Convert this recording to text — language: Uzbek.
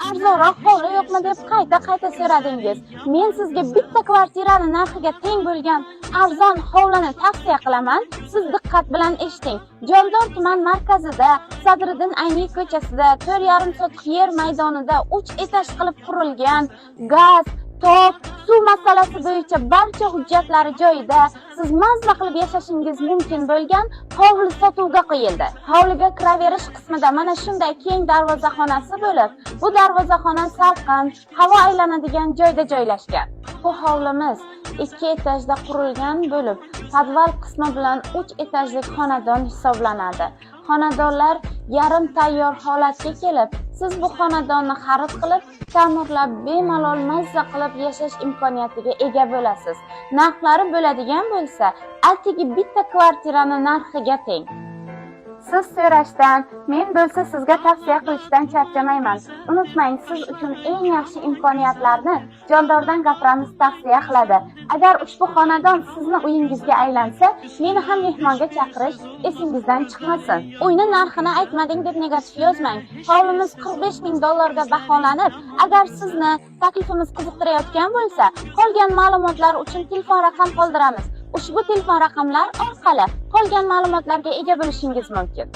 Arzonroq hovli yo'qmi deb qayta-qayta so'radingiz. Men sizga bitta kvartirani narxiga teng bo'lgan arzon hovlini tavsiya qilaman. Siz diqqat bilan eshiting. Jondor tuman markazida, Sadriddin Ayniy ko'chasida 4,5 sotix yer maydonida 3 etaj qilib qurilgan, gaz, tok, suv masalasi bo'yicha barcha hujjatlari joyida, siz mazza qilib yashashingiz mumkin bo'lgan hovli sotuvga qo'yildi. Hovliga kiraverish qismida mana shunday keng darvozaxonasi bo'lib, bu darvozaxona salqin, havo aylanadigan joyda joylashgan. Bu hovlimiz ikki etajda qurilgan bo'lib, podval qismi bilan 3 etajli xonadon hisoblanadi. Xonadonlar yarim tayyor holatga kelib, siz bu xonadonni xarid qilib, ta'mirlab, bemalol mazza qilib yashash imkoniyatiga ega bo'lasiz. Narxlari bo'ladigan bo'lsa, atigi bitta kvartirani narxiga teng. Siz so'rashdan, men bo'lsa sizga tavsiya qilishdan charchamayman. Unutmang, siz uchun eng yaxshi imkoniyatlarni Jondordan gapiramiz tavsiya qiladi. Agar ushbu xonadon sizni uyingizga aylansa, meni ham mehmonga chaqirish esingizdan chiqmasin. Uyni narxini aytmading deb negativ yozmang. Hovlimiz 45 ming dollarga baholanib, agar sizni taklifimiz qiziqtirayotgan bo'lsa, qolgan ma'lumotlar uchun telefon raqam qoldiramiz. Ushbu telefon raqamlar orqali qolgan ma'lumotlarga ega bo'lishingiz mumkin.